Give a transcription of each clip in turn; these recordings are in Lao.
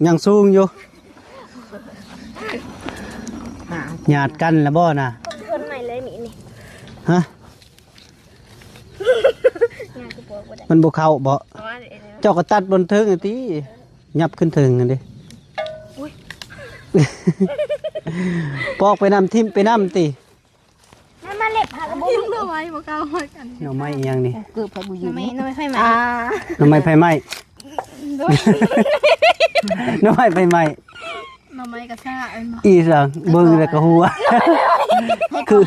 ຍັງສູງຢູ່. ຫຍາດກັນລະບໍ່ນະ? ຄົນໃໝ່ເລີຍມີນີ້. ຮະ? ມັນບໍ່ເຂົ້າບໍ່? ເຈົ້າກໍຕັດບ່ອນເທິງຫັ້ນຕິ. ຫຍັບຂຶ້ນເທິງຫັ້ນເດ້. ອຸ້ຍ ປອກໄປນຳ ຖິ້ມໄປນຳຕິ. ມາ ມາເລັບຫາກະບໍ່ຮູ້. ໜໍ່ໄມ້ບໍ່ເຂົ້າກັນ. ໜໍ່ໄມ້ອີ່ຫຍັງນີ້? ເກີບໄປບໍ່ຢູ່. ໜໍ່ໄມ້ ໜໍ່ໄມ້ໄຟໄໝ້. ອ່າ ໜໍ່ໄມ້ໄຟໄໝ້. ໜໍ່ໄມ້ໄຟໄໝ້. ໜໍ່ໄມ້ກະຊາເອີ້ນບໍ່? ອີ່ສັງ ເບິ່ງແລ້ວກະຫົວ. ຄື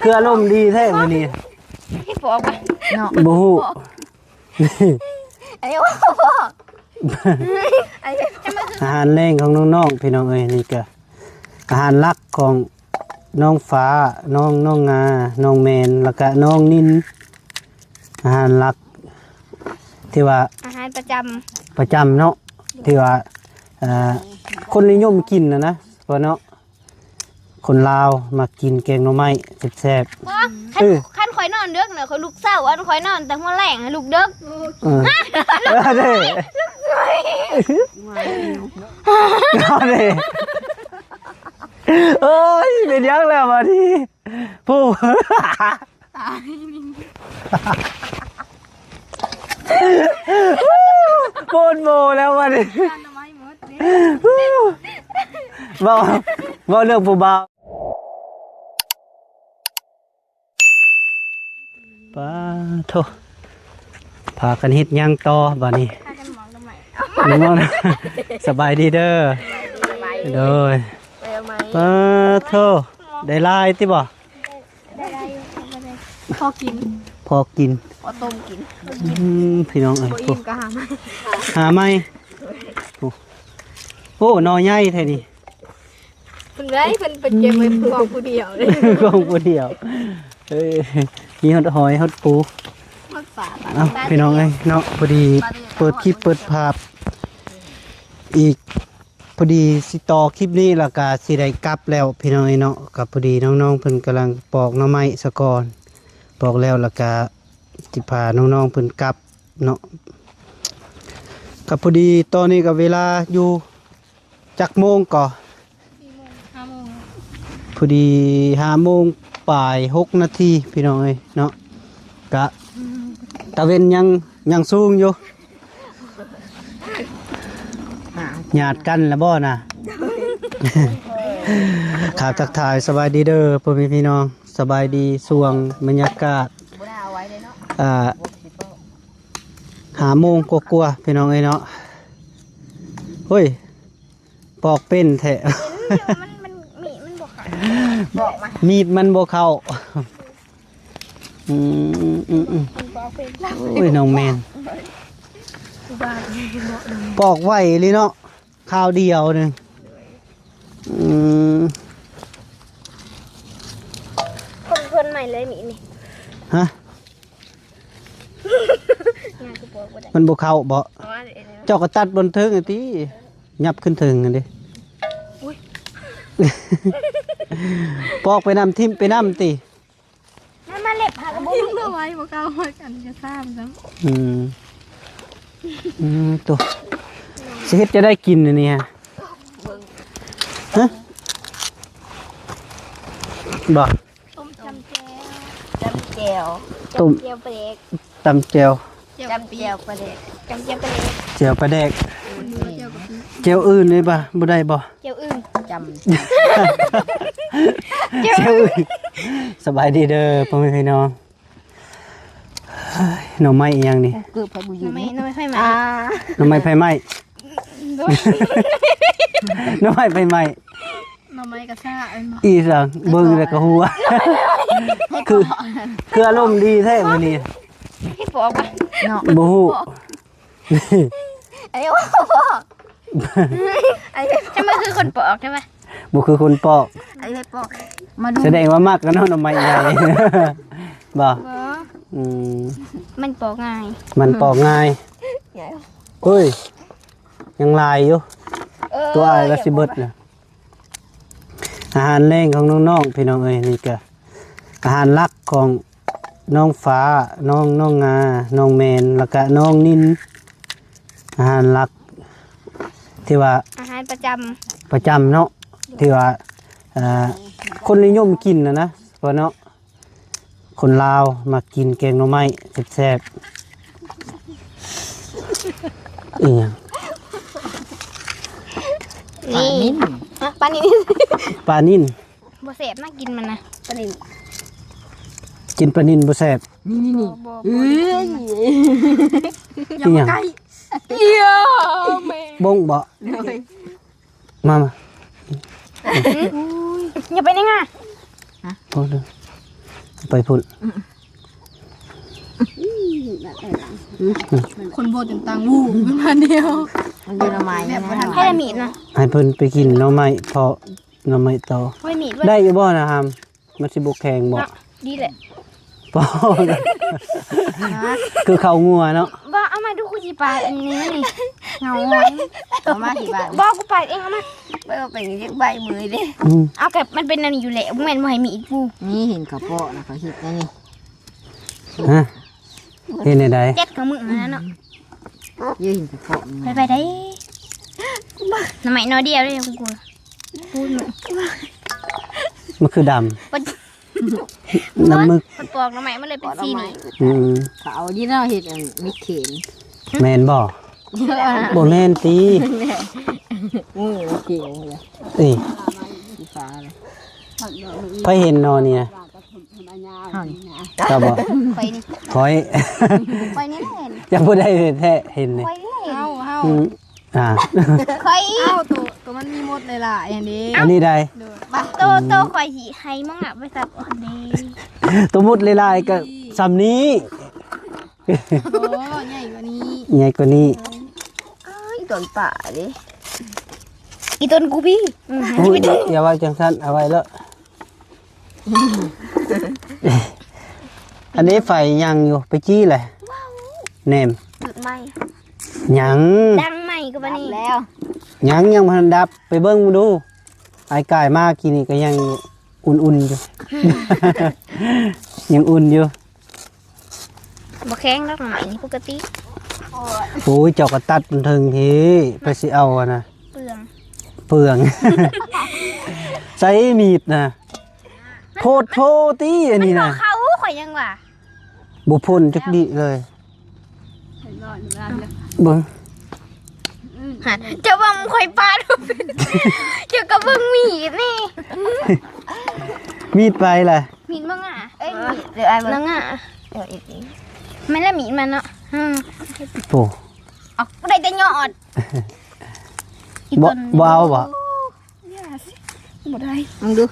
ຄືອາລົມດີແທ້ມື້ນີ້. ເຮັດບໍ່ອອກເນາະ. ບໍ່ຮູ້. ອັນນີ້ ອາຫານແລງຂອງນ້ອງໆ ພີ່ນ້ອງເອີຍ. ນີ້ກະອາຫານຫຼັກຂອງນ້ອງຟ້າ ນ້ອງ ນ້ອງງາ ນ້ອງແມນ ແລ້ວກະນ້ອງນິນ. ອາຫານຫຼັກທີ່ວ່າອາຫານປະຈຳ ປະຈຳເນາະ ທີ່ວ່າ ເອີ ຄົນນິຍົມກິນນະນະ ສະເພາະເນາະ. ຄົນລາວມັກກິນແກງໜໍ່ໄມ້ແຊບໆ. ຄັນ ເອີ ຄັນຂ້ອຍນອນເດິກນະ ຂ້ອຍລຸກເຊົ້າ ອັນຂ້ອຍນອນແຕ່ຫົວແລງ ລຸກເດິກ. ເອີ ເອີເດ້ ເອີເດ້. ໂອ້ຍ ເປັນຫຍັງແລ້ວບາດນີ້? ຜູ້ ຕາຍ ໂພດໂມແລ້ວບັດນີ້. ເວົ້າ ເວົ້າເລື່ອງຜູ້ບ່າວ. ປາໂທ ພາກັນເຮັດຫຍັງຕໍ່ບາດນີ້? ພາກັນໝອກໜໍ່ໄມ້. ສະບາຍດີເດີ. ໂດຍ ປາໂທ ໄດ້ຫຼາຍຕິບໍ່? ໄດ້ ໄດ້ຢູ່ ພໍກິນ ພໍກິນ ພໍຕົ້ມກິນ. ອືມ ພີ່ນ້ອງເອີຍ ບໍ່ອີ່ມກໍຫາໃໝ່ ຫາໃໝ່. ໂອ້ ໂອ້ ໜໍ່ໃຫຍ່ແທ້ນີ້. ເພິ່ນໄດ້ ເພິ່ນໄປເກັບໄວ້ຂອງຜູ້ດຽວເດ້ ຂອງຜູ້ດຽວ. ເອີ ມີຮອດຫອຍຮອດປູ ຮອດປາ. ເອົ້າ ພີ່ນ້ອງເອີຍເນາະ ພໍດີເປີດຄລິບເປີດພາບອີກ ພໍດີຊິຕໍ່ຄລິບນີ້ແລ້ວກະຊິໄດ້ກັບແລ້ວ ພີ່ນ້ອງເອີຍເນາະ. ກະພໍດີນ້ອງໆ ເພິ່ນກຳລັງປອກໜໍ່ໄມ້ສາກ່ອນ ປອກແລ້ວ ແລ້ວກະຊິພານ້ອງໆ ເພິ່ນກັບເນາະ. ກະພໍດີຕອນນີ້ກະເວລາຢູ່ຈັກໂມງກໍ? ສີ່ໂມງ ຫ້າໂມງ ພໍດີຫ້າໂມງປາຍ ຫົກນາທີ ພີ່ນ້ອງເອີຍເນາະ. ກະ ອືມ ຕາເວັນຍັງ ຍັງສູງຢູ່. ຫຍາດກັນລະບໍ່ນະ? ຂ້າບທັກທາຍສະບາຍດີເດີພໍ່ແມ່ພີ່ນ້ອງ ສະບາຍດີຊ່ວງບັນຍາກາດ ອ່າ ຫ້າໂມງກວ່າໆ ພີ່ນ້ອງເອີຍເນາະ. ໂອ້ຍ ປອກເປັນແທ້ ມັນ ມັນ ມີດມັນບໍ່ເຂົ້າ ປອກມາ ມີດມັນບໍ່ເຂົ້າ. ອືມ ອືມ ອືມ ມັນປອກເປັນ. ໂອ້ຍ ນ້ອງແມນ ປອກໄວອີ່ຫຼີເນາະ ຄາວດຽວໜຶ່ງ. ອືມ ຄົນ ຄົນໃໝ່ເລີຍມີດນີ້. ຮະ? ມັນບໍ່ເຂົ້າບໍ່? ເຈົ້າກໍຕັດບ່ອນເທິງຫັ້ນຕິ. ຫຍັບຂຶ້ນເທິງຫັ້ນເດ້. ອຸ້ຍ ປອກໄປນຳ ຖິ້ມໄປນຳຕິ. ມາ ມາເລັບຫາກະບໍ່ຮູ້ ຖິ້ມເອົາໄວ້ບໍ່ເຂົ້າກັນ ຈະຊ້ຳຊ້ຳ. ອືມ ອືມ ໂຕ ຊິເຮັດຈັ່ງໃດກິນອັນນີ້ຮະ? ຮະ? ບໍ່ ຕົ້ມ ຈຳແຈ່ວ ຈຳແຈ່ວ ຕົ້ມ ຈຳແຈ່ວປາແດກ ຕຳແຈ່ວ ຈຳແຈ່ວປາແດກ ຈຳແຈ່ວປາແດກ ແຈ່ວປາແດກ ແຈ່ວອື່ນໄດ້ບໍ່? ບໍ່ໄດ້ບໍ່? ແຈ່ວອື່ນ ຈຳ ແຈ່ວອື່ນ. ສະບາຍດີເດີພໍ່ແມ່ພີ່ນ້ອງ. ເຮີ້ຍ ໜໍ່ໄມ້ອີ່ຫຍັງນີ້? ເກີບໄປບໍ່ຢູ່ ໜໍ່ໄມ້ ໜໍ່ໄມ້ໄຟໄໝ້ ອ່າ ໜໍ່ໄມ້ໄຟໄໝ້ ໜໍ່ໄມ້ໄຟໄໝ້. ໜໍ່ໄມ້ກະຊາເອີ້ນບໍ່? ອີ່ສັງ ເບິ່ງແລ້ວກະຮູ້ວ່າ ຄື ຄືອາລົມດີແທ້ມື້ນີ້. ເຮັດບໍ່ອອກບໍ່? ເນາະ ບໍ່ຮູ້. ອັນນີ້ບໍ່ອອກ. ອັນນີ້ ຈັ່ງບໍ່ຄືຄົນປອກໃຊ່ໄໝ? ບໍ່ຄືຄົນປອກ. ອັນນີ້ປອກ ມາດູ ສະແດງວ່າມັກກັນເນາະ ໜໍ່ໄມ້ໃຫຍ່. ບໍ່? ບໍ່. ອືມ ມັນປອກງ່າຍ ມັນປອກງ່າຍ. ເຮີ້ຍ ຍັງຫຼາຍຢູ່ ເອີ ຕົວອ້າຍວ່າຊິເບິດນະ. ອາຫານແລງຂອງນ້ອງໆ ພີ່ນ້ອງເອີຍ ນີ້ກະອາຫານຫຼັກຂອງນ້ອງຟ້າ ນ້ອງ ນ້ອງງາ ນ້ອງແມນ ແລ້ວກະນ້ອງນິນ. ອາຫານຫຼັກ ທີ່ວ່າ ອາຫານປະຈຳ ປະຈຳເນາະ ທີ່ວ່າ ເອີ ຄົນນິຍົມກິນນະນະ ເພາະເນາະ ຄົນລາວມັກກິນແກງໜໍ່ໄມ້ແຊບໆ ອີຫຍັງ ນີ້ ປານິນ ຮະ ປານິນ ປານິນ ບໍ່ແຊບນະ ກິນມັນນະ ປານິນ ກິນປານິນບໍ່ແຊບ ນີ້ໆໆ ບໍ່ ບໍ່ ເອີຍ ອີຫຍັງ ຢ່າມາໃກ້ ເອີຍ ແມ່ ບົ້ງບໍ່ ໂດຍ ມາ ມາ ອຸ້ຍ ຢ່າໄປນີ້ງາ ຮະ ໂອ້ ໄປພຸ້ນ ຄົນບໍ່ຈົນຕ່າງວູ ປະມານດຽວ ມັນຢູ່ໜໍ່ໄມ້ ແບບບໍ່ທັນ ໃຫ້ມີດນະ ໃຫ້ເພິ່ນໄປກິນໜໍ່ໄມ້ເພາະ ໜໍ່ໄມ້ຕໍ່ ໂອ້ຍ ມີດເວີຍ ໄດ້ຢູ່ບໍ່ນະຫຳ ມັນຊິບໍ່ແຂງບໍ່ ເນາະ ດີແຫຼະ ພໍ ຄືເຂົ້າງົວເນາະ ບໍ່ ເອົາມາດູ ກູຊິປາດອັນນີ້ ນີ້ ເງົາ ເອົາມາຊິບາດ ບໍ່ ກູປາດເອງ ເອົາມາ ບໍ່ເປັນຫຍັງ ໃບເມີຍເດ້ ອືມ ເອົາ ກໍມັນເປັນອັນນີ້ຢູ່ແຫຼະ ບໍ່ແມ່ນບໍ່ໃຫ້ມີອີກປູ ນີ້ເຫັນເຂົາເປາະນະ ເຂົາເຮັດອັນນີ້ ຮະ ເຮັດແນວໃດ ເຈັດຂອງມຶງຫັ້ນນະເນາະ ຢູ່ເຫັນເຂົາເປາະ ໄປ ໄປໄດ້ ໜໍ່ໄມ້ໜໍ່ດຽວເດ້ ກູ ກູ ມັນຄືດຳ ມັນ ນ້ຳມຶກ ມັນປອກໜໍ່ໄມ້ ມັນເລີຍເປັນສີນີ້ ອືມ ເຂົາເອົາຢູ່ເນາະ ເຮັດອັນມີເຂນ ແມ່ນບໍ່ ບໍ່ແມ່ນຕິ ມືເຂນເລີຍ ເອີຍ ສີຟ້າເລີຍ ໃຜເຫັນໜໍ່ນີ້ນະ ເຮົານີ້ ເຈົ້າບໍ່ ຂ້ອຍນີ້ ຂ້ອຍ ຂ້ອຍນີ້ແຫຼະເຫັນ ຍັງບໍ່ໄດ້ເຫັນແທ້ ເຫັນນີ້ ຂ້ອຍນີ້ແຫຼະເຫັນ ເຮົາ ເຮົາ ອືມ ອ່າ ຂ້ອຍ ເອົ້າ ໂຕ ໂຕມັນມີມົດຫຼາຍໆ ອັນນີ້ ອັນນີ້ໃດ ໂດຍ ໂຕ ໂຕຂ້ອຍຊິໃຫ້ມຶງອະ ໄປຊັບອອນເດ້ ໂຕມົດຫຼາຍໆ ກໍຊ່ຳນີ້ ໂອ້ ໃຫຍ່ກວ່ານີ້ ໃຫຍ່ກວ່ານີ້ ອ້າຍ ອີ່ຕົນປາເດ້ ອີ່ຕົນກູພີ້ ອືມ ໂອ້ຍ ຢ່າ ຢ່າເວົ້າຈັ່ງຊັ້ນ ເອົາໄວ້ເລີຍ ອັນນີ້ໄຟຍັງຢູ່ ໄປຈີ້ແຫຼະ ແນມ ຈຸດໃໝ່ ຍັງ ດັງໃໝ່ກໍບາດນີ້ ດັບແລ້ວ ຍັງ ຍັງບໍ່ທັນດັບ ໄປເບິ່ງດູ ອ້າຍກາຍມາກີ້ນີ້ກໍຍັງອຸ່ນໆຢູ່ ຍັງອຸ່ນຢູ່ ບໍ່ແຂງດອກ ໜໍ່ໄມ້ນີ້ປົກກະຕິ ໂອ້ຍ ເຈົ້າກໍຕັດມັນເຖິງພີ້ ໃຜຊິເອົາຫັ້ນນະ ເປືອງ ເປືອງ ໃຊ້ມີດນະ ໂພດໂພຕິອັນນີ້ນະ ມັນບໍ່ເຂົ້າ ຂ້ອຍຍັງວ່າ ບໍ່ພົ້ນຈັກດິເລີຍ ເບິ່ງ ຫັ້ນ ເຈົ້າເບິ່ງຂ້ອຍປາດ ເຈົ້າກໍເບິ່ງມີດນີ້ ມີດໃຜລະ ມີດມັງງະ ເອີຍ ມີດ ເອີຍ ເອົາເບິ່ງ ມັງງະ ເອີຍ ແມ່ນລະ ມີດມັນເນາະ ອືມ ໂອ້ ອອກ ໄດ້ແຕ່ຍອດ ອີ່ ບໍ່ ຕົນ ບໍ່ເອົາບໍ່ ບໍ່ໄດ້ ມຶງດູ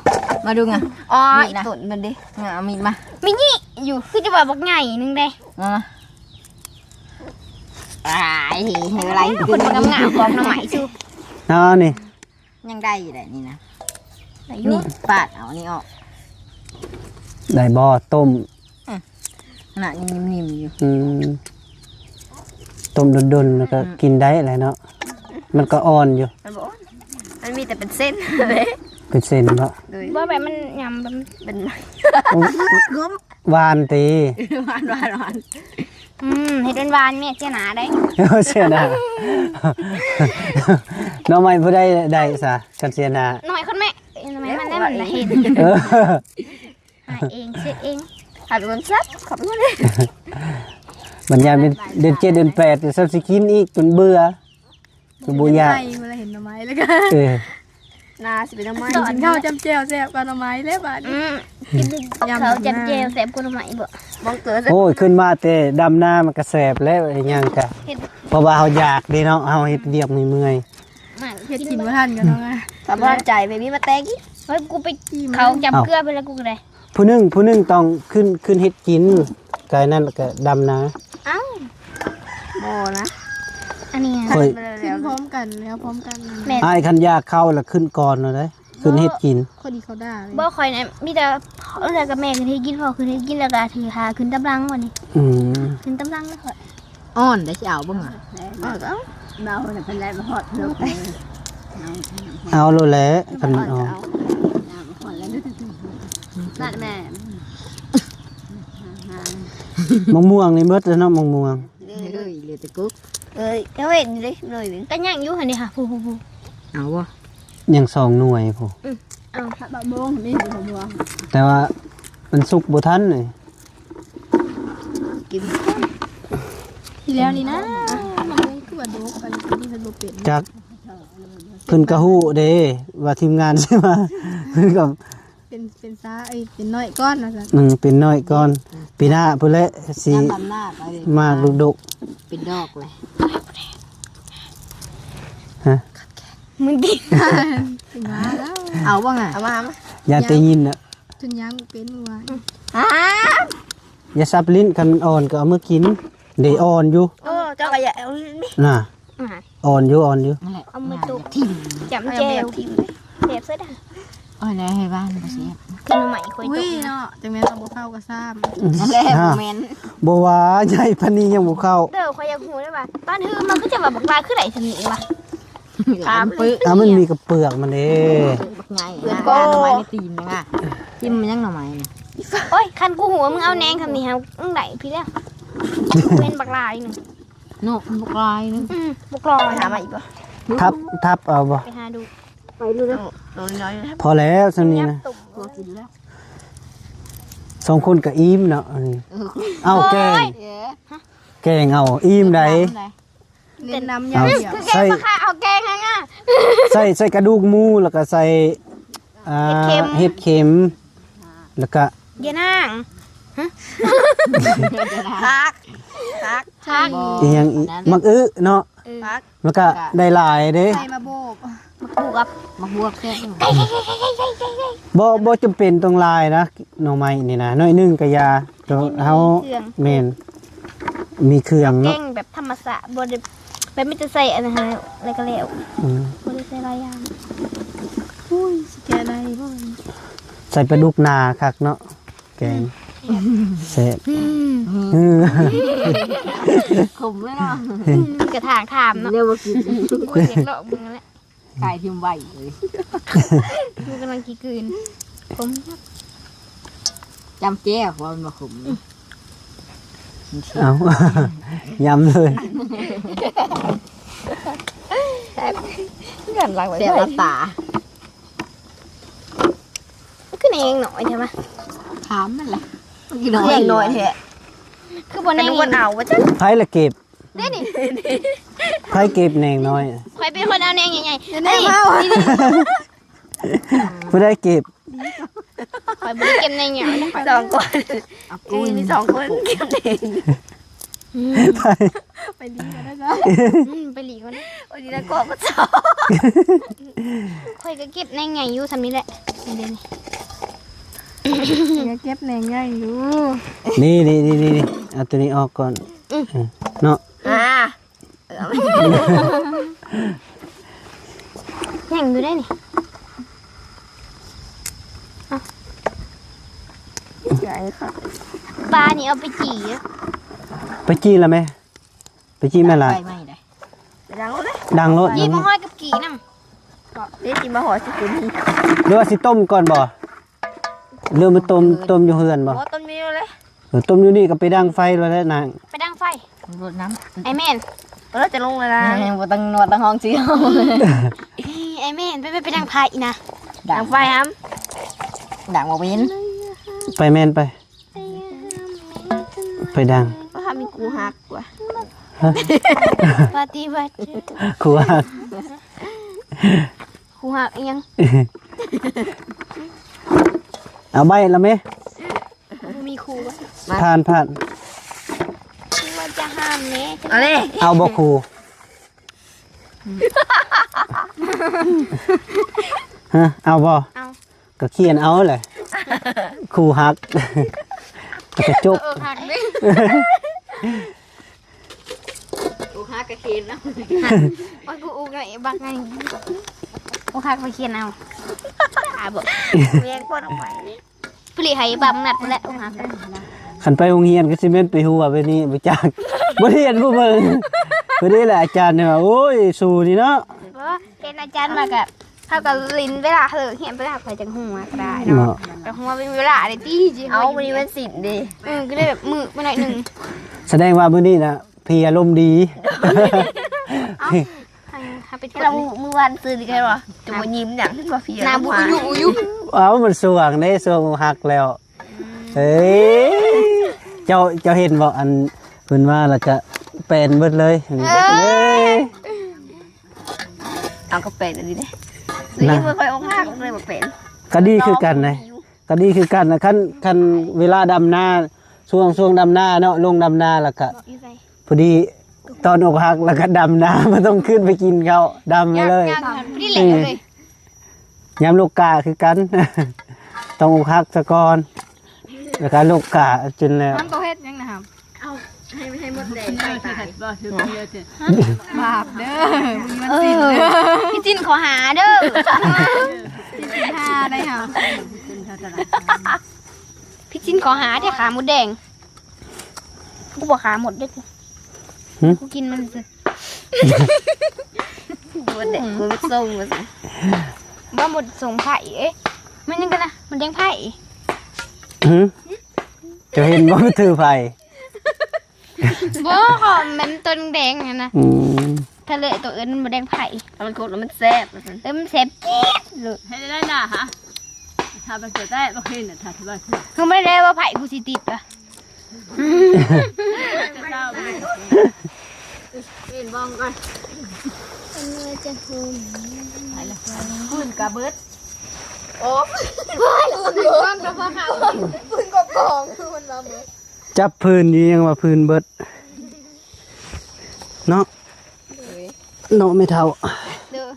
ມາດູງະ ອໍ ມີດນະ ອີ່ ຕົນມັນເດ້ ງະ ເອົາມີດມາ ມີນີ້ຢູ່ ຄືຈະວ່າບັກໃຫຍ່ໜຶ່ງເດ້ ມາ ມາ ອ້າຍ ໃຫ້ເວລາ ຄົນງາມໆ ຂອງໜໍ່ໄມ້ຊູ ເອົານີ້ ຍັງໄດ້ຢູ່ໄດ໋ນີ້ນະ ໄດ້ຢູ່ ນີ້ ປາດເອົານີ້ອອກ ໄດ້ບໍ່ ຕົ້ມ ອືມ ໜ້າຍັງນິ່ມໆຢູ່ ອືມ ຕົ້ມດົນໆ ແລ້ວກໍ ອືມ ກິນໄດ້ແຫຼະເນາະ ມັນກໍອ່ອນຢູ່ ມັນບໍ່ອ່ອນ ມັນມີແຕ່ເປັນເສັ້ນເດ້ ເປັນເສັ້ນເນາະ ໂດຍ ບໍ່ ແບບມັນຫຍຳ ມັນເປັນ ໂອ້ ຫວານຕິ ຫວານ ຫວານ ຫວານ ອືມ ເຮັດຫວານໆ ແມ່ເສຍໜ້າໄດ໋ ເສຍໜ້າ ໜໍ່ໄມ້ຜູ້ໃດໄດ້ຊະ ຄັນເສຍໜ້າ ໜໍ່ໄມ້ຄົນແມ່ ເອີຍ ໜໍ່ໄມ້ມັນນັ້ນລະເຫັນ ເອີ ຫາເອງ ເສຍເອງ ຫາເປັນຄົນແຊບ ຂອບຄຸນເດ້ ບັນຍາມເດືອນ ເດືອນເຈັດເດືອນແປດ ຊ້ຳຊິກິນອີກຈົນເບື່ອ ຄືບໍ່ຢາກ ໃໝ່ ເວລາເຫັນໜໍ່ໄມ້ແລ້ວກໍ ເອີ ໜ້າຊິເປັນໜໍ່ໄມ້ ກິນເຂົ້າຈ້ຳແຈ່ວແຊບກວ່າໜໍ່ໄມ້ແລ້ວບາດນີ້ ອືມ ກິນເຂົ້າຈ້ຳແຈ່ວແຊບກວ່າໜໍ່ໄມ້ບໍ ບັງເກີດ ໂອ້ຍ ຂຶ້ນມາແຕ່ດຳນາມັນກໍແຊບແລ້ວ ອີຫຍັງກະ ເຮັດ ເພາະວ່າເຮົາຢາກເດ້ເນາະ ເຮົາເຮັດວຽກເມື່ອຍໆ ມາ ເຮັດກິນບໍ່ທັນກໍຕ້ອງ ຖ້າບໍ່ທັນໃຈ ແບບນີ້ມາແຕ່ງອີກ ເຮີ້ຍ ກູໄປເຂົ້າຈ້ຳເກືອໄປແລ້ວ ກູກໍໄດ້ ຜູ້ໜຶ່ງ ຜູ້ໜຶ່ງຕ້ອງຂຶ້ນ ຂຶ້ນເຮັດກິນ ກາຍນັ້ນແລ້ວກໍດຳນາ ອ້າວ ບໍ່ນະ ອັນນີ້ ຂ້ອຍ ຂຶ້ນພ້ອມກັນ ແລ້ວພ້ອມກັນ ແມ່ນ ອ້າຍຄັນຢາກເຂົ້າລະຂຶ້ນກ່ອນເນາະເດ້ ຂຶ້ນເຮັດກິນ ຄົນທີ່ເຂົາດ່າເລີຍ ບໍ່ ຂ້ອຍນະ ມີແຕ່ພໍ່ກັບແມ່ຂຶ້ນເຮັດກິນ ພໍ່ຂຶ້ນເຮັດກິນ ແລ້ວກໍຖືພາຂຶ້ນຕາມຫຼັງບັດນີ້ ອືມ ຂຶ້ນຕາມຫຼັງແລ້ວຂ້ອຍ ອ່ອນໄດ້ ຊິເອົາເບິ່ງຫວາ ເອົາ ເອົາ ເອົາໂລດແຫຼະ ຄັນມັນອ່ອນ ມະມ່ວງນີ້ເບິດແລ້ວເນາະ ມະມ່ວງ ເອີຍ ເຫຼືອແຕ່ກົກ ເອີຍ ເຈົ້າເຫັນຢູ່ເດ້ ໜ່ວຍໜຶ່ງ ກໍຍັງຢູ່ຫັ້ນເດ້ຫາ ຜູ້ໆໆ ເອົາບໍ່? ຍັງສອງໜ່ວຍພຸ້ນ ອືມ ເອົາ ຜັກບັກບົງມີຢູ່ບໍ່? ແຕ່ວ່າມັນສຸກບໍ່ທັນນີ້ ກິນ ທີ່ແລ້ວນີ້ນະ ມັນຄືວ່າດົກ ອັນນີ້ເພິ່ນບໍ່ເປັນ ຈັກ ເພິ່ນກໍຮູ້ເດ້ວ່າທີມງານຊິມາ ເພິ່ນກໍ ເປັນ ເປັນຊ້າ ເອີຍ ເປັນນ້ອຍກ່ອນວ່າຊັ້ນ ອືມ ເປັນນ້ອຍກ່ອນ ປີໜ້າພຸ້ນແຫຼະ ຊິ ຍາມດຳໜ້າໄປເລີຍ ມາລູກດົກ ເປັນດອກເລີຍ ຮະ ມື້ດີ ເອົາບໍ່ງະ ເອົາມາ ເອົາມາ ຢ່າໄດ້ຍິນນະ ຈົນຍາມເປັນວ່າ ອາ ຢ່າສັບຫຼິ້ນ ຄັນມັນອ່ອນກໍເອົາມາກິນ ເດ ອ່ອນຢູ່ ເອີ ເຈົ້າກໍຢ່າເອົານີ້ ນະ ອ່າ ອ່ອນຢູ່ ອ່ອນຢູ່ ນັ້ນແຫຼະ ເອົາມືຕົບ ຖິ້ມ ຈ້ຳແຈ່ວ ຖິ້ມ ແຊບສຸດອະ ໂອ້ຍ ແລ້ວໃຫ້ຫວານບໍ່ແຊບ ຄືໜໍ່ໄມ້ຂ້ອຍ ອຸ້ຍ ຕົກເນາະ ຈັ່ງແມ່ນເຮົາບໍ່ເຂົ້າກໍຊ້ຳ ນັ້ນແຫຼະ ຮະ ບໍ່ແມ່ນ ບໍ່ວ່າໃຫຍ່ປານນີ້ຍັງບໍ່ເຂົ້າ ເດີ ຂ້ອຍຢາກຮູ້ເດ້ວ່າ ບ້ານເຮີມັນຄືຈະວ່າບັກຫຼາຍ ຄືໄດ້ສ່ຳນີ້ວະ ຖາມເປີ ອ່າ ມັນມີກະເປືອກມັນເດ້ ບັກໃຫຍ່ ເປືອກ ໜໍ່ໄມ້ໃນຕີນຍັງອະ ຖິ້ມມັນຍັງໜໍ່ໄມ້ນີ້ ໂອ້ຍ ຄັນກູຮູ້ວ່າມຶງເອົາແໜງສ່ຳນີ້ຫາ ມຶງໄດ້ພີ້ແລ້ວ ເປັນບັກຫຼາຍໜຶ່ງ ເນາະ ບັກຫຼາຍໜຶ່ງ ອືມ ບັກຫຼາຍ ຫາມາອີກບໍ່? ທັບ ທັບເອົາບໍ່? ໄປຫາດູ ໄປດູເດີ ໂຕນ້ອຍ ພໍແລ້ວສ່ຳນີ້ນະ ພໍກິນແລ້ວ ສອງຄົນກໍອີ່ມເນາະ ເອີ ເອົາແກງ ໂອ້ຍ ແກງເອົາ ອີ່ມໃດ ເນັ້ນນຳຢ່າງດຽວ ຄືແກງ ໃສ່ ປາຄາ ເອົາແກງຫຍັງອະ ໃສ່ ໃສ່ກະດູກໝູ ແລ້ວກໍໃສ່ ອ່າ ເຫັດເຂັມ ເຫັດເຂັມ ແລ້ວກໍ ຢານາງ ຮະ ຜັກ ຜັກ ຜັກ ອີ່ຫຍັງອີກ ໝາກອຶເນາະ ເອີ ຜັກ ແລ້ວກໍໄດ້ຫຼາຍເດ້ ໃສ່ມາໂບກ ໝາກບວບ ໝາກບວບແຊບ ບໍ່ ບໍ່ຈຳເປັນຕ້ອງຫຼາຍນະ ໜໍ່ໄມ້ນີ້ນະ ໜ້ອຍໜຶ່ງກໍຢ່າ ໂຕເຮົາ ແມ່ນ ມີເຄື່ອງເນາະ ແກງແບບທຳມະຊາດ ບໍ່ໄດ້ ແບບມີແຕ່ໃສ່ອັນນັ້ນ ແລ້ວກໍແລ້ວ ອືມ ບໍ່ໄດ້ໃສ່ຫຼາຍຢ່າງ ອຸ້ຍ ຊິແກະໄດ້ບໍ່? ໃສ່ປາດຸກໜາຄັກເນາະ ແກງ ອືມ ແຊບ ອືມ ອືມ ຂົມເລີຍເນາະ ອືມ ກະຖາງຖາມເນາະ ແນວບໍ່ກິນ ໂອ້ຍ ຢາກລອກເບິ່ງຫັ້ນແຫຼະ ກາຍຖິ້ມໄວເລີຍ ກູກຳລັງຂີ້ກືນ ຂົມ ຈ້ຳແຈ່ວ ເວົ້າມັນບໍ່ຂົມ ອືມ ເອົາ ຍຳເລີຍ ແຊບ ເພື່ອນລັກໄວ້ ແຊບ ໃສ່ ຕາ ຄືແນງໜ້ອຍແທ້ວະ ຖາມມັນແຫຼະ ແນງໜ້ອຍແທ້ ຄືບໍ່ແນງ ເອົາວ່າຈັ່ງ ໃຜລະເກັບ ເດ້ນີ້ ໃຜເກັບແໜງນ້ອຍ ຂ້ອຍເປັນຄົນເອົາແໜງໃຫຍ່ໆ ແນງເອົາ ຜູ້ໃດເກັບ ຂ້ອຍບໍ່ໄດ້ເກັບແໜງຫຍັງ ສອງຄົນ ເອົາ ເອີ ມີສອງຄົນເກັບເອງ ອືມ ໄປ ໄປລີກວ່າໄດ້ຊະ ອືມ ໄປລີກວ່າໄດ້ ໂອ້ຍ ດີນະ ກອກກໍຊອກ ຂ້ອຍກໍເກັບແໜງໃຫຍ່ຢູ່ ສ່ຳນີ້ແຫຼະ ນີ້ເດ້ນີ້ ຂ້ອຍກໍເກັບແໜງໃຫຍ່ຢູ່ ນີ້ໆໆ ເອົາໂຕນີ້ອອກກ່ອນ ອືມ ເນາະ ອ່າ ຍັງຢູ່ເດ້ນີ້ ເອົາ ປານີ້ເອົາໄປຈີ່ ໄປຈີ່ລະແມ່ ໄປຈີ່ແມ່ຫຼາຍ ໄຟໄໝ້ໄດ໋ ໄປດັງໂລດເດ້ ດັງໂລດ ຈີ່ມາຮອດກັບກີ່ນຳ ເດ້ ຈີ່ມາຮອດຊິເປັນ ຫຼືວ່າຊິຕົ້ມກ່ອນບໍ່? ເລີ່ມມາຕົ້ມ ຕົ້ມຢູ່ເຮືອນບໍ່? ບໍ່ ຕົ້ມຢູ່ນີ້ເລີຍ ເອີ ຕົ້ມຢູ່ນີ້ກໍໄປດັງໄຟໂລດແຫຼະນາງ ໄປດັງໄຟ ລົດນ້ຳ ໄອ້ແມ່ນ ເອີ ຈະລົງແລ້ວນະ ບໍ່ຕ້ອງນວດ ຕ້ອງຫ້ອງຊື່ ໄອ້ແມ່ນ ໄປ ໄປ ໄປດັງໄຟນະ ດັງໄຟຫຳ ດັງບໍ່ເປັນ ໄປແມ່ນໄປ ໄປດັງ ວ່າມີຄູ່ຮັກວ່າ ຮະ ປະຕິບັດ ຄູ່ຮັກ ຄູ່ຮັກອີ່ຫຍັງ ເອົາໃບລະແມ່ ບໍ່ມີຄູ່ ຜ່ານ ຜ່ານ ວ່າຈະຫ້າມແນ່ ເອົາເລີຍ ເອົາບໍ່ຄູ່ ຮະ ເອົາບໍ່? ເອົາ ກໍຂຽນເອົາແຫຼະ ຄູ່ຮັກ ແລ້ວກໍຈົບ ເອີ ຮັກເດ້ ອົກຫັກກໍຂຽນເອົາ ໂອ້ຍ ກູອຸກໄງ ບັກໄງ ອົກຫັກໄປຂຽນເອົາ ຕາບອດ ແມ່ນຄົນເອົາໄປ ຜະລິດໃຫ້ບັກນັດພຸ້ນແຫຼະ ອົກຫັກ ຄັນໄປໂຮງຮຽນກໍຊິແມ່ນໄປຫົວແບບນີ້ ບໍ່ຈັກ ບົດຮຽນຜູ້ເບິ່ງ ພໍດີແຫຼະ ອາຈານນີ້ວ່າ ໂອ້ຍ ສູນີ້ເນາະ ເຫັນອາຈານມາກໍ ເຮົາກໍຫຼິ້ນເວລາເລີກຮຽນໄປແລ້ວ ຂ້ອຍຈັ່ງຫົວກໍໄດ້ເນາະ ເນາະ ກໍຫົວເປັນເວລາໄດ້ຕິ ເອົາ ມື້ນີ້ວັນສິນເດ້ ເອີ ກໍເລີຍແບບມືໄປໜ້ອຍໜຶ່ງ ສະແດງວ່າມື້ນີ້ນະ ພີອາລົມດີ. ເອົ້າ ໃຫ້ ໃຫ້ໄປກວດ ແລ້ວມື້ວານຊືນນີ້ກໍເຫັນບໍ່ ຈະບໍ່ຍິ້ມຫຍັງ ເຫັນບໍ່ ພີອາລົມ ໜ້າບຸກຢູ່ຢູ່. ເອົ້າ ມັນຊ່ວງເດ້ ຊ່ວງອົກຫັກແລ້ວ. ເອີຍ ເຈົ້າ ເຈົ້າເຫັນບໍ່ ອັນເພິ່ນມາແລ້ວກະແປນເບິດເລີຍ. ເອີຍ ເອົາ ກໍແປນອັນນີ້ເດ້ ນະ ນີ້ບໍ່ຄ່ອຍອົກຫັກເລີຍ ບໍ່ແປນ ກໍດີຄືກັນເດ້ ກໍດີຄືກັນນະ. ຄັນ ຄັນເວລາດຳນາ ຊ່ວງ ຊ່ວງດຳນາເນາະ ລົງດຳນາແລ້ວກະ ພໍດີຕອນອົກຫັກແລ້ວກໍດຳນາ ບໍ່ຕ້ອງຂຶ້ນໄປກິນເຂົ້າ ດຳໄປເລີຍ. ຍາມ ຍາມພໍດີແຫຼະເລີຍ. ຍາມລູກກາຄືກັນ ຕ້ອງອົກຫັກສະກ່ອນ ແລ້ວກໍລູກກາຈົນແລ້ວ. ມັນບໍ່ເຮັດຫຍັງນະ ເອົາ ໃຫ້ ໃຫ້ມົດແດງໄປຕາຍ. ບາບເດີ ມີວັນສິນເດີ ເອີ ຜິດສິນຂໍ້ຫາເດີ ຜິດສິນຫ້າໄດ໋ເຮົາ ຜິດສິນຂໍ້ຫາເດ້ ຂ້າມົດແດງ. ກູບໍ່ຂ້າມົດເດ້ ຫຶ ກູກິນມັນຊື່ ໝົດແຫຼະ ໝົດສົ່ງວ່າຊັ້ນ ບໍ່ໝົດສົ່ງໄຜ ເອີຍ ແມ່ນຫຍັງກັນນະ ໝົດແດງໄຜ. ຫຶ ເຈົ້າເຫັນບໍ່ ຖືໄຜ ບໍ່ ຂອງມັນຕົວແດງຫັ້ນນະ. ອືມ ຖ້າເລີຍຕົວອື່ນມັນບໍ່ແດງໄຜ ຖ້າມັນຄົກແລ້ວມັນແຊບວ່າຊັ້ນ. ເອີ ມັນແຊບຈີດເລີຍ. ເຮັດໄດ້ນະຫະ ຖ້າມັນເກີດໄດ້ບໍ່ເຫັນນະ ຖ້າທີ່ວ່າ ຄືບໍ່ໄດ້ວ່າໄຜກູຊິຕິດວ່າ ເປັນບ້ອງກ່ອນ ເປັນເມື່ອຈະໂຮມ ໄປລະ ຟື້ນກະເບິດ. ໂອ້ ຟື້ນກະບໍ່ເຂົ້າ ຟື້ນກໍກອງ ຄືມັນວ່າເບິດ. ຈັບພື້ນຢູ່ ຍັງວ່າພື້ນເບິດເນາະ. ໂດຍ ເນາະແມ່ເຖົ້າ ໂດຍ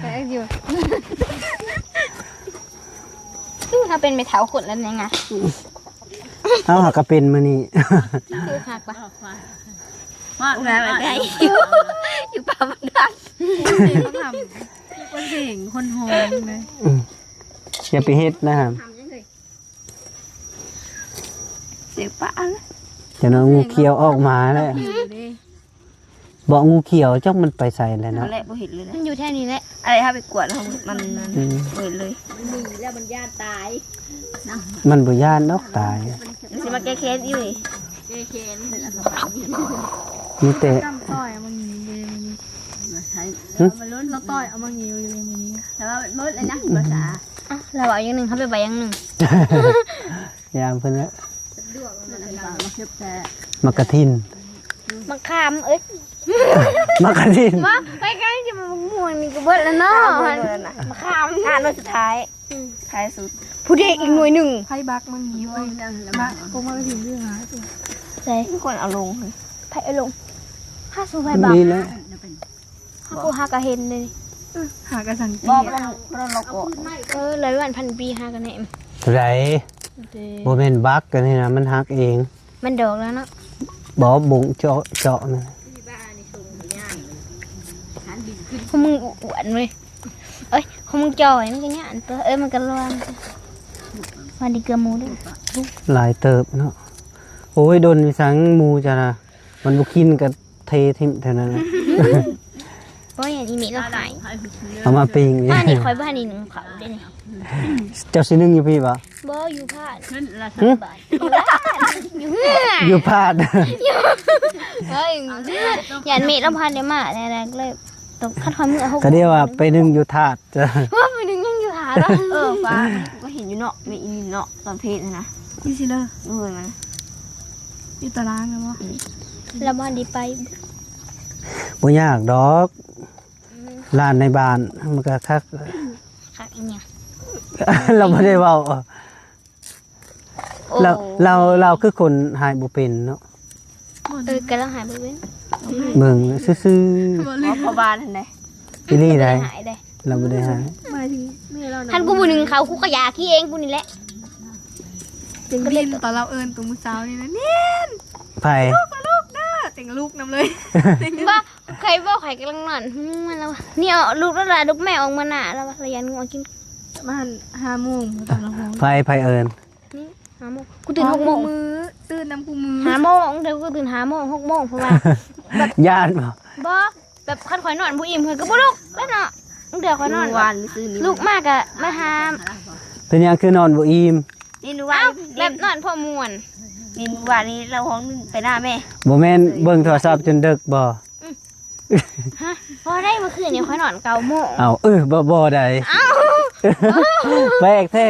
ແປກຢູ່. ຄືເຮົາເປັນແມ່ເຖົ້າຄົນລະນີ້ງະ ເຮົາຫາກະເປັນມື້ນີ້ ຄືຄັກປະ ມາແລ້ວໄດ້ ຢູ່ປ່າບັນດານ ຄົນເພງຄົນຮ້ອງເລີຍ. ອືມ ຢ່າໄປເຮັດນະ ເສຍປະ ຈະນອນ ງູຂຽວອອກມາແລ້ວ. ບໍ່ ງູຂຽວຈັກມັນໄປໃສແລ້ວເນາະ ນັ້ນແຫຼະ ບໍ່ເຫັນເລີຍນະ ມັນຢູ່ແຖວນີ້ແຫຼະ. ອັນນີ້ເຮົາໄປກວດແລ້ວມັນ ອືມ ບໍ່ເຫັນເລີຍ ມັນໜີແລ້ວ ມັນຢ້ານຕາຍ. ມັນບໍ່ຢ້ານດອກຕາຍ ມັນຊິມາແກ້ແຄ້ນຢູ່ນີ້ ແກ້ແຄ້ນ ມີແຕ່ ຕຳຕ່ອຍເອົາມາງິ້ວຢູ່ມື້ນີ້ ຫຶ ຕຳຕ່ອຍເອົາມາງິ້ວຢູ່ມື້ນີ້ ແຕ່ວ່າໝົດແລ້ວນະ ພາສາ ອ່ະ ລາວເວົ້າຢ່າງໜຶ່ງ ເຮົາໄປເວົ້າຢ່າງໜຶ່ງ. ຍາມເພິ່ນລະ ໝາກກະທິນ ໝາກຂາມ ເອີຍ ໝາກກະທິນ ບໍ່ ໄປໃກ້ຈະມາໝ່ວງນີ້ກໍເບິດແລ້ວເນາະ ໝາກຂາມ ຫ້າໜ່ວຍສຸດທ້າຍ ອືມ ທ້າຍສຸດ ຜູ້ເດກອີກໜ່ວຍໜຶ່ງ ໃຜບັກມັນມີເວີຍ ບັກ ພວກມັນກໍຖືກຫາ ໃສ່ ມີຄົນເອົາລົງ ໃຜເອົາລົງ ຫາສູ່ໃຜບັກ ນີ້ແຫຼະ. ຫາກະເຫັນເດ້ ຫາກະສັງເກດ ບໍ່ ບໍ່ຕ້ອງ ບໍ່ຕ້ອງລັອກອອກ ເອີ ຫຼາຍວັນພັນປີຫາກະແນມ ເທົ່າໃດ ບໍ່ແມ່ນບັກ ອັນນີ້ນະ ມັນຫັກເອງ ມັນດອກແລ້ວເນາະ ບໍ່ ບົງເຈາະ ເຈາະນັ້ນ ຂອງມຶງອ້ວນເວີຍ ເອີຍ ຂອງມຶງຈ່ອຍ ມັນກະຍານຕົວ ເອີຍ ມັນກະລອນ ມັນດີກວ່າໝູເດ້ ຫຼາຍເຕີບເນາະ ໂອ້ຍ ດົນມີສັງໝູຈະນະ ມັນບໍ່ກິນກະ ເທຖິ້ມເທົ່ານັ້ນແຫຼະ ບໍ່ເຫັນອີເມລລາວຂາຍ ເອົາມາປີ້ງ ອັນນີ້ຂ້ອຍບໍ່ທັນໄດ້ໜຶ້ງເຂົ້າເດ້ນີ້ ເຈົ້າຊິໜຶ້ງຢູ່ພີ້ບໍ່? ບໍ່ ຢູ່ພາດ ຫຶ ຢູ່ເຮືອນ ຢູ່ພາດ ເຮີ້ຍ ຢ້ານເມລລາວພາດໄດ້ມາແລ້ວ ເລີຍຕ້ອງຄັດຮອດມື້ຫົກ ກະດຽວວ່າໄປໜຶ້ງຢູ່ທາດ ເອີ ໄປໜຶ້ງຍັງຢູ່ທາດ ເອີ ວ່າ ກໍເຫັນຢູ່ເນາະ ແມ່ອີ່ເນາະ ຕອນເພດຫັ້ນນະ ຢູ່ຊິເລີ ເອີ ຢູ່ຕາລາງນະບໍ່? ອືມ ລາວບໍ່ໄດ້ໄປ ບໍ່ຍາກດອກ ອືມ ຮ້ານໃນບ້ານມັນກະຄັກ ຄັກອີ່ຫຍັງ ລາວບໍ່ໄດ້ເວົ້າ ໂອ້ ລາວ ລາວ ລາວຄືຄົນຫາຍບໍ່ເປັນເນາະ ເອີ ກະລາວຫາຍບໍ່ເປັນ ເບິ່ງຊື່ໆ ບໍ່ລືມ ພໍ່ບ້ານຫັ້ນເດ້ ອີ່ຫຼີໃດ ລາວບໍ່ໄດ້ຫາຍ ໝາຍເຖິງແມ່ລາວນະ ຄັນກູບໍ່ໜຶ້ງເຂົ້າ ກູກະຢາກຂີ້ເອງກູນີ້ແຫຼະ ເຕັງບິນຕອນລາວເອີ້ນໂຕມື້ເຊົ້ານີ້ນະ ແມ່ນ ໃຜ ລູກ ລູກເດີ ເຕັງລຸກນຳເລີຍ ບໍ່ ໃຜບອກໃຜກຳລັງນອນ ຫືມ ແມ່ນລາວ ນີ້ອອກ ລຸກແລ້ວລະ ລຸກແມ່ອອກມາໜ້າລາວວ່າ ລະຢ້ານງວກິນ ປະມານຫ້າໂມງຕອນລາວຮ້ອງ ໃຜ ໃຜເອີ້ນ ນີ້ ຫ້າໂມງ ກູຕື່ນຫົກໂມງ ມື້ ຕື່ນນຳກູມື້ ຫ້າໂມງ ແຕ່ກູຕື່ນຫ້າໂມງ ຫົກໂມງ ເພາະວ່າ ຢ້ານບໍ່? ບໍ່ ແບບຄັນຂ້ອຍນອນບໍ່ອີ່ມ ຂ້ອຍກໍບໍ່ລຸກແລ້ວເນາະ ເທື່ອຂ້ອຍນອນ ວານມື້ຄືນນີ້ ລຸກມາກໍມາຫາ ເປັນຫຍັງຄືນອນບໍ່ອີ່ມ? ນີ້ໜູວ່າ ເອົ້າ ແບບນອນພໍມ່ວນ ນີ້ມື້ວານນີ້ລາວຫ້ອງໜຶ່ງໄປນະແມ່. ບໍ່ແມ່ນເບິ່ງໂທລະສັບຈົນເດິກບໍ່? ຮະ ບໍ່ໄດ້ ມື້ຄືນນີ້ຂ້ອຍນອນເກົ້າໂມງ. ເອົ້າ ເອີ ບໍ່ ບໍ່ໄດ້ ເອົ້າ ແປກແທ້.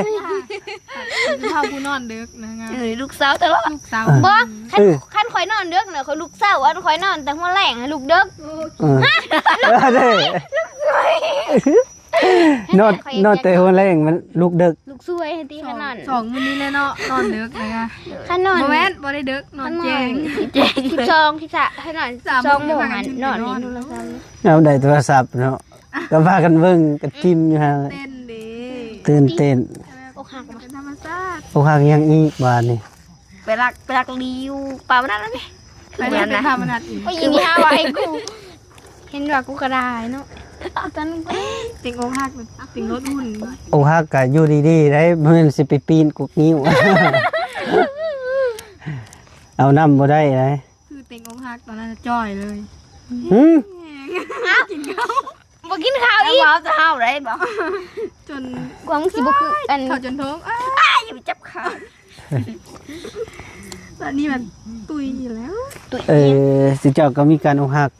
ເຮົາຜູ້ນອນເດິກນະ ເອີ ລຸກເຊົ້າຕະຫຼອດ ລຸກເຊົ້າ. ບໍ່ ຄັນ ເອີ ຄັນຂ້ອຍນອນເດິກນະ ຂ້ອຍລຸກເຊົ້າ. ອັນຂ້ອຍນອນແຕ່ຫົວແລງ ລຸກເດິກ. ເອີ ເອີ ເດ້ ນອນ ນອນແຕ່ຫົວແລງມັນລຸກເດິກ. ລຸກສວຍຕິ ຄັນນອນ ສອງມື້ນີ້ແຫຼະເນາະ ນອນເດິກນະ. ຄັນນອນ ບໍ່ແມ່ນ ບໍ່ໄດ້ເດິກ ນອນແຈ້ງ ສິບສອງ ສິບສາມ ຄັນນອນສິບສອງໂມງຫັ້ນ ນອນຫຼິ້ນໂທລະສັບ. ເອົາ ໄດ້ໂທລະສັບເນາະ ກໍພາກັນເບິ່ງກັນກິນຢູ່ຫັ້ນ. ເຕັ້ນເດ້ ຕື່ນເຕັ້ນ. ອົກຫັກເປັນທຳມະຊາດ. ອົກຫັກຫຍັງອີກບາດນີ້? ໄປລັກ ໄປລັກລີຢູ່ປ່າມະນັດນັ້ນເດ້. ໄປລັກເປັນປ່າມະນັດອີກ. ໂອ້ຍ ອີນີ້ຫາວ່າໃຫ້ກູ ເຫັນວ່າກູກະດາຍເນາະ. ຕອນນີ້ເຕັງອົກຫັກ ເຕັງລົດຫຸ່ນ. ອົກຫັກກະຢູ່ດີໆໄດ້ ບໍ່ແມ່ນຊິໄປປີນກົກງິ້ວ. ເອົານຳບໍ່ໄດ້ໃດ. ຄືເຕັງອົກຫັກຕອນນັ້ນຈ່ອຍເລີຍ. ຫື? ກິນເຂົ້າ ບໍ່ກິນເຂົ້າອີກ. ເວົ້າຈະເຮົາໄດ້ບໍ່? ຈົນ ກວ່າມຶງຊິບໍ່ຄືອັນ ເຂົ້າຈົນໂທງ. ອ້າຍ ຢ່າໄປຈັບຂາ. ຕອນນີ້ມັນຕຸຍຢູ່ແລ້ວ. ເອີ ຊິເຈົ້າກໍມີການອົກຫັກ.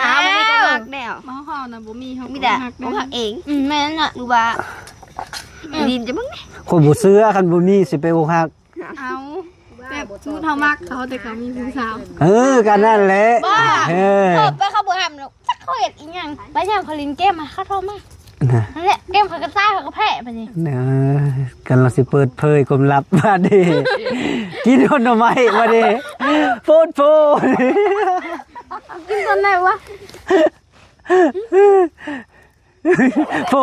ອ້າວ ບໍ່ມີອົກຫັກແລ້ວ. ມາເຮົານະບໍ່ມີ ເຮົາມີແຕ່ອົກຫັກເອງ. ອືມ ແມ່ນລະ. ຫຼືວ່າ ອືມ ດິນຈະເບິ່ງ ຂ້ອຍບໍ່ເຊື່ອ ຄັນບໍ່ມີຊິໄປອົກຫັກ. ເອົາ ແບບສົມມຸດເຮົາມັກເຂົາ ແຕ່ເຂົາມີຜູ້ສາວ. ເອີ ກໍນັ້ນແຫຼະ. ບໍ່ ເອີ ເຂົາໄປ ເຂົາບໍ່ຫ້າມດອກ ຈັກເຂົາເຮັດອີ່ຫຍັງ. ບາງຢ່າງເຂົາຫຼິ້ນເກມມາ ເຂົາໂທມາ ນະ ນັ້ນແຫຼະ. ເກມເຂົາກໍຕາຍ ເຂົາກໍແພ້ບາດນີ້. ເອີ ກຳລັງຊິເປີດເຜີຍຄວາມລັບບາດນີ້. ກິນຮອດໜໍ່ໄມ້ບາດນີ້. ໂພດໂພ ກິນຕອນໃດວະ? ໂອ້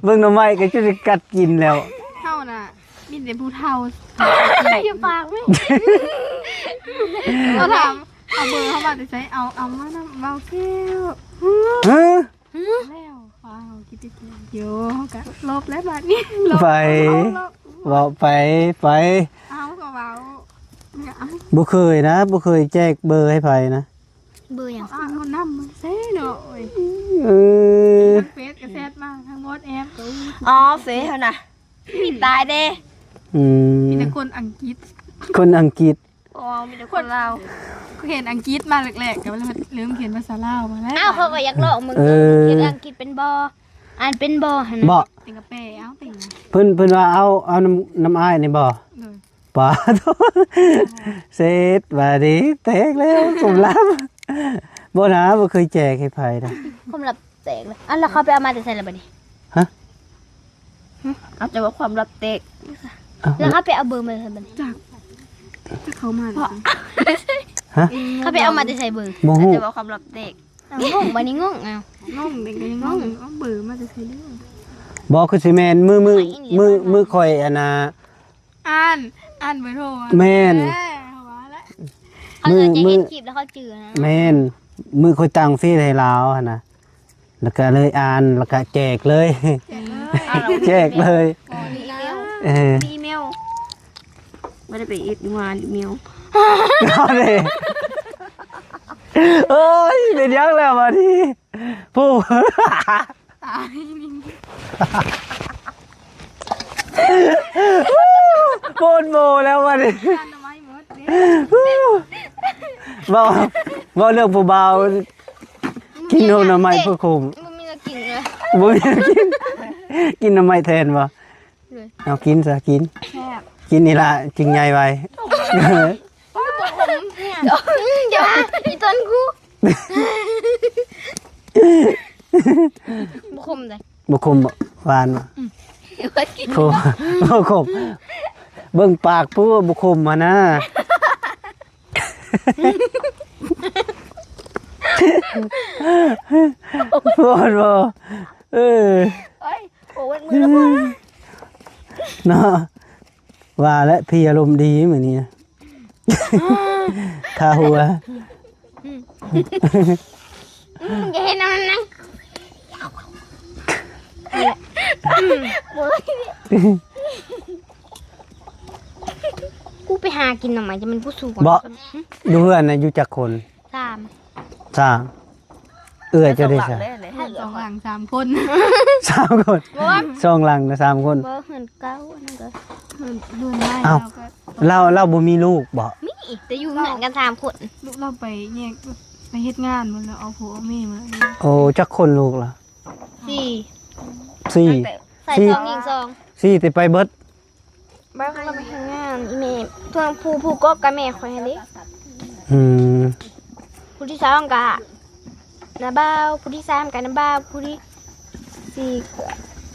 ເບິ່ງໜໍ່ໄມ້ກໍຈະໄດ້ກັດກິນແລ້ວ. ເຮົານະມີແຕ່ຜູ້ເຖົ້າ ຢູ່ປາກແມ່. ເຂົາຖາມ ເອົາເບີເຮົາມາແຕ່ໃສ? ເອົາ ເອົາມານຳເບົາແກ້ວ. ຮະ? ແລ້ວເຂົາເອົາກິດຈະການຢູ່ ເຮົາກໍລົບແລ້ວບາດນີ້. ໄປ ເວົ້າໄປ ໄປ. ເຮົາກໍເວົ້າ ບໍ່ເຄີຍນະ ບໍ່ເຄີຍແຈກເບີໃຫ້ໃຜນະ. ເບີຫຍັງ? ເອົານຳໃສ່ເນາະ. ໂອ້ຍ ເອີ ທັງເຟສກໍແຊັດມາ ທັງວອດແອັບກໍ. ອໍ ເຟສຫັ້ນນະ ມີຕາຍເດ້. ອືມ ມີແຕ່ຄົນອັງກິດ ຄົນອັງກິດ. ອໍ ມີແຕ່ຄົນລາວ. ເຫັນອັງກິດມາແລກໆ ກໍເລີ່ມຂຽນພາສາລາວມາແລ້ວ. ອ້າວ ເຂົາກໍຢາກລອງເບິ່ງ. ເອີ ເຮັດອັງກິດເປັນບໍ່? ອ່ານເປັນບໍ່ຫັ້ນນະ? ບໍ່ ເປັນກາແຟ. ເອົາເປັນ ເພິ່ນ ເພິ່ນວ່າເອົາ ເອົານຳ ນຳອ້າຍນີ້ບໍ່? ໂດຍ. ປາໂທ ເສັດບາດນີ້ ແຕກແລ້ວ ສົມລຳ. ບໍ່ນະ ບໍ່ເຄີຍແຈກໃຫ້ໃຜນະ. ຄວາມລັບແຕກເລີຍ. ອັນ ແລ້ວເຂົາໄປເອົາມາແຕ່ໃສລະບາດນີ້? ຮະ? ອາດຈະວ່າຄວາມລັບແຕກ. ເອົ້າ ແລ້ວເຂົາໄປເອົາເບີມາແຕ່ໃສບາດນີ້? ຈັກ ຈັກເຂົາມາແຕ່ໃສ. ຮະ? ເຂົາໄປເອົາມາແຕ່ໃສເບີ? ບໍ່ຮູ້. ອາດຈະວ່າຄວາມລັບແຕກ. ງົງ ບາດນີ້ງົງ. ເອົ້າ ງົງ ເດັກກໍຍັງງົງ ເອົາເບີມາແຕ່ໃສເດີ? ບໍ່ ຄືຊິແມ່ນ ມື້ ມື້ ມື້ ມື້ຂ້ອຍອັນນ່າ ອ່ານ ອ່ານເບີໂທ. ແມ່ນ ເອີ ວ່າລະ ເຂົາຈະເຫັນຄລິບແລ້ວເຂົາຈື່ນະ. ແມ່ນ ມື້ຂ້ອຍຕັ້ງເຟສໃຫ້ລາວຫັ້ນນະ ແລ້ວກໍເລີຍອ່ານ ແລ້ວກໍແຈກເລີຍ ແຈກເລີຍ. ເອີ ອີເມວ ບໍ່ໄດ້ໄປເຮັດງານອີເມວ. ເອົາເດ້. ໂອ້ຍ ເປັນຫຍັງແລ້ວບາດນີ້? ຜູ້ ຕາຍ ໂພດໂພແລ້ວບັດນີ້. ເວົ້າ ເວົ້າເລື່ອງຜູ້ບ່າວກິນໜໍ່ໄມ້ຜູ້ຄົມ. ບໍ່ມີແນວກິນເລີຍ. ບໍ່ມີແນວກິນ ກິນໜໍ່ໄມ້ແທນບໍ່? ໂດຍ. ເອົາກິນຊະ ກິນ ແຊບ ກິນນີ້ລະຈຶ່ງໃຫຍ່ໄວ. ບໍ່ຂົມ ອືມ ຢ່າ ອີຕອນກູ ບໍ່ຂົມເດ້. ບໍ່ຂົມບໍ່? ຫວານບໍ່? ອືມ ໂອ້ ບໍ່ຂົມ. ເບິ່ງປາກຜູ້ບໍ່ຂົມຫັ້ນນະ. ໂພດບໍ່? ເອີ ໂອ້ຍ ໂອ້ຍ ມືລະບໍ່ ເນາະ. ວ່າແລ້ວ ພີອາລົມດີມື້ນີ້ນະ ຄາຫົວ. ອືມ ອືມ ຢ່າເຮັດນຳມັນນະ. ອືມ ກູໄປຫາກິນໜໍ່ໄມ້ ຈະແມ່ນກູສວນບໍ່? ຫຶ ຢູ່ເຮືອນນະ ຢູ່ຈັກຄົນ? ສາມ ສາມ. ເອື້ອຍເຈົ້າເດ້ຊະ? ເອື້ອຍ ສອງຫຼັງສາມຄົນ ສາມຄົນ ສອງຫຼັງນະສາມຄົນ ບໍ່ ເຮືອນເກົ່າ ອັນນັ້ນກໍເຮືອນໃໝ່ ເອົ້າ ເຮົາກໍ ລາວ ລາວບໍ່ມີລູກບໍ? ມີ ແຕ່ຢູ່ເຮືອນກັນສາມຄົນ ລູກລາວໄປແຍກ ໄປເຮັດງານໝົດແລ້ວ ເອົາຜົວເອົາເມຍໝົດແລ້ວ. ໂອ້ ຈັກຄົນລູກລະ? ສີ່ ສີ່ ຊາຍສອງ ຍິງສອງ ສີ່ ແຕ່ໄປເບິດ ບ່າວລາວໄປເຮັດງານ ອີ່ແມ່ ພວກຜູ້ ຜູ້ກອກກໍແມ່ຂ້ອຍຫັ້ນເດ້. ອືມ ຜູ້ທີສອງກໍນ້າບ່າວ ຜູ້ທີສາມກໍນ້າບ່າວ ຜູ້ທີສີ່ກໍ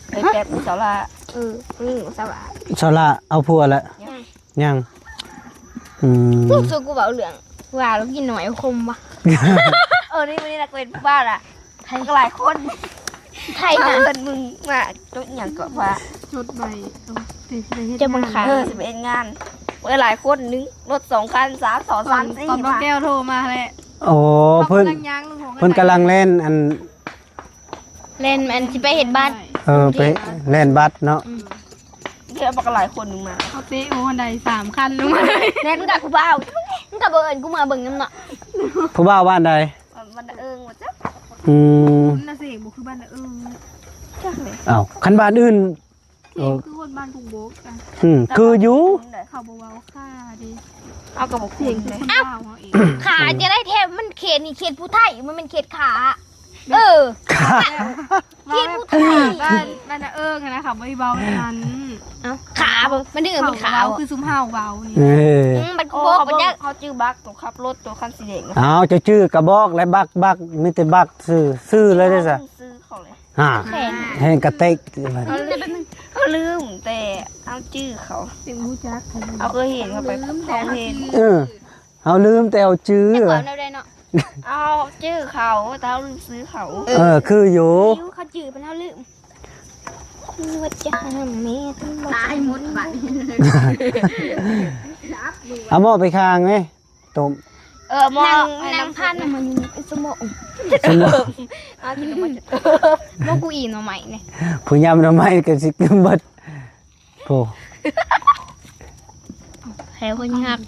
ເອີຍ ແປບ ສາວຫຼ້າ ເອີ ຜູ້ຍິງສາວຫຼ້າ ສາວຫຼ້າເອົາຜົວແລ້ວ? ຍັງ ຍັງ ອືມ ຮູ້ສຶກກູເວົ້າເລື່ອງວ່າລາວກິນໜ້ອຍຄົມວະ ເອີ ນີ້ ມື້ນີ້ນະ ກູເຫັນຜູ້ບ່າວລະ ໃຜ ກໍຫຼາຍຄົນ ໃຜນະ ເອີ້ນມຶງມາ ຈົດຫຍັງເກາະວ່າ ຈົດໄວ້ ເອີ ຊິໄປເຮັດ ຈະບັງຄັບ ງານ ເອີ ຊິໄປເຮັດງານ ເອີ ຫຼາຍຄົນ ໜຶ່ງ ລົດສອງຄັນ ສາມ ສອງ ສາມ ສີ່ ຕອນບໍ່ແກ້ວໂທມາແຫຼະ ໂອ້ ເພິ່ນ ເພິ່ນກຳລັງແລ່ນ ອັນ ແລ່ນ ອັນ ຊິໄປເຮັດບັດ ເອີ ໄປແລ່ນບັດເນາະ ອືມ ເດີ ບັກຫຼາຍຄົນລົງມາ ເຂົາເຕະໂອ້ ໄດ້ສາມຄັນລົງມາ ແລ່ນກັບຜູ້ບ່າວ ມຶງກໍບໍ່ເອີ້ນກູມາເບິ່ງນຳເນາະ ຜູ້ບ່າວບ້ານໃດ? ບ້ານນາເອີງວ່າຈັກ ອືມ ນາເສກບໍ່ຄືບ້ານນາເອີງ ຈັກເລີຍ ເອົ້າ ຄັນບ້ານອື່ນ ເຂດຄືຄົນບ້ານກຸງບົກ ອືມ ຄືຢູ່ ເຂົາບໍ່ເວົ້າຂ້າເດ້ ເຮົາກໍບໍ່ຄຸ້ນເດ້ ເອົ້າ ຂ້າຈະໄດ້ແທ້ ມັນເຂດນີ້ເຂດຜູ້ໄທ ມັນແມ່ນເຂດຂ້າ ເອີ ຂ້າ ເຂດຜູ້ໄທ ບ້ານ ບ້ານນາເອີງຫັ້ນນະ ເຂົາບໍ່ໄດ້ເວົ້າແບບນັ້ນ ເອົ້າ ຂ້າບໍ່ ມັນເດີ ມັນຂ້າ ເວົ້າຄືຊຸມເຮົາເວົ້ານີ້ ເອີ ອືມ ມັນກຸງບົກ ເຂົາຈື່ບັກ ໂຕຂັບລົດ ໂຕຄັນສີແດງ ອ້າວ ເຈົ້າຈື່ກະບອກແລະ ບັກ ບັກ ມີແຕ່ບັກຊື່ ຊື່ເລີຍເດ້ຊະ ຊື່ເຂົາເລີຍ ຮະ ແຂງ ແຮງກະເຕັກ ເຮົາລືມ ເຮົາລືມ ແຕ່ເຮົາຈື່ເຂົາ ເປັນຮູ້ຈັກ ເຮົາເຄີຍເຫັນເຂົາໄປ ເຮົາເຫັນ ເອີ ເຮົາລືມ ແຕ່ເຮົາຈື່ ຈັກວ່າແນວໃດເນາະ ເຮົາຈື່ເຂົາ ແຕ່ເຮົາລືມຊື່ເຂົາ ເອີ ຄືຢູ່ ເຂົາຈື່ ເພິ່ນເຮົາລືມ ວ່າຈະຫາແມ່ ຕາຍໝົດບັດ ເອົາໝໍ້ໄປຂ້າງແມ ຕົ້ມ ເອີ ໝໍ້ ນັ່ງ ນັ່ງພັນມັນຢູ່ ຊົ່ວໂມງ ຊົ່ວໂມງ ເອົາກິນໜໍ່ໄມ້ ບໍ່ ກູອີ່ໜໍ່ໄມ້ນີ້ ຜູ້ຍຳໜໍ່ໄມ້ກໍຊິກິນເບິດ ໂອ້ ແທ້ຄົນຮັກ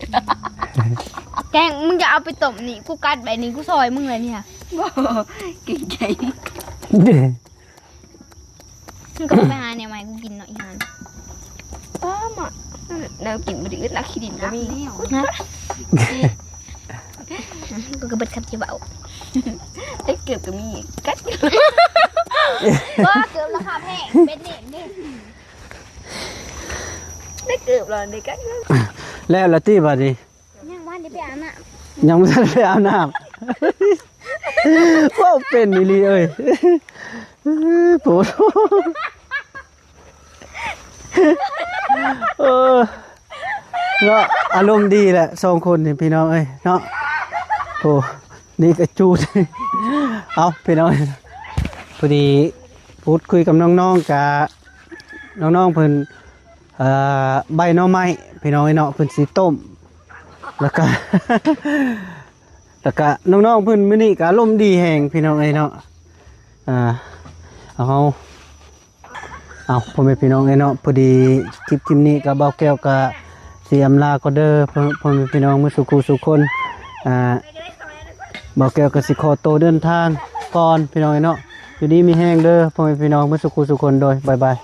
ແກງ ມຶງຈະເອົາໄປຕົ້ມນີ້ ກູກັດໄວ້ນີ້ ກູຊ່ອຍມຶງເລີຍນີ້ ບໍ່ ເກງໃຈ ມຶງກໍໄປຫາແນວໃໝ່ກູກິນເນາະ ອີ່ຫ່າ ປ້າມະ ແນວກິນບໍ່ໄດ້ອຶດ ນັກຂີ້ດິນກໍມີ ຮະ ກູກໍເບິດຄຳຊິເວົ້າ ໄດ້ເກີບກໍມີ ກັດ ບໍ່ ເກີບລາຄາແພງ ເບັດເນມເດ້ ໄດ້ເກີບແລ້ວ ໄດ້ກັດ ແລ້ວລະຕິບາດນີ້ ຍັງບໍ່ທັນໄດ້ໄປອາບນ້ຳ ຍັງບໍ່ທັນໄດ້ໄປອາບນ້ຳ ເວົ້າເປັນອີ່ຫຼີເອີຍ ໂພດ ເອີ ເນາະ ອາລົມດີແຫຼະສອງຄົນນີ້ພີ່ນ້ອງເອີຍເນາະ ໂອ້ ນີ້ກະຈູດ ເອົາພີ່ນ້ອງ ພໍດີພູດຄຸຍກັບນ້ອງໆ ກະ ນ້ອງໆ ເພິ່ນ ເອີ ໃບໜໍ່ໄມ້ພີ່ນ້ອງເອີຍເນາະ ເພິ່ນຊິຕົ້ມ ແລ້ວກະ ແລ້ວກະນ້ອງໆ ເພິ່ນມື້ນີ້ກະອາລົມດີແຮງພີ່ນ້ອງເອີຍເນາະ ອ່າ ເອົາ ເອົາ ພໍ່ແມ່ພີ່ນ້ອງເອີຍເນາະ ພໍດີຄລິບ ຄລິບນີ້ກະບ່າວແກ້ວກະຊິອຳລາກ່ອນເດີ ພໍ່ ພໍ່ແມ່ພີ່ນ້ອງໝົດສູ່ຄູ່ສູ່ຄົນ ອ່າ ບ່າວແກ້ວກະຊິຂໍໂຕເດີນທາງກ່ອນພີ່ນ້ອງເອີຍເນາະ ຢູ່ດີມີແຮງເດີ ພໍ່ແມ່ພີ່ນ້ອງໝົດສູ່ຄູ່ສູ່ຄົນ ໂດຍ ບາຍບາຍ.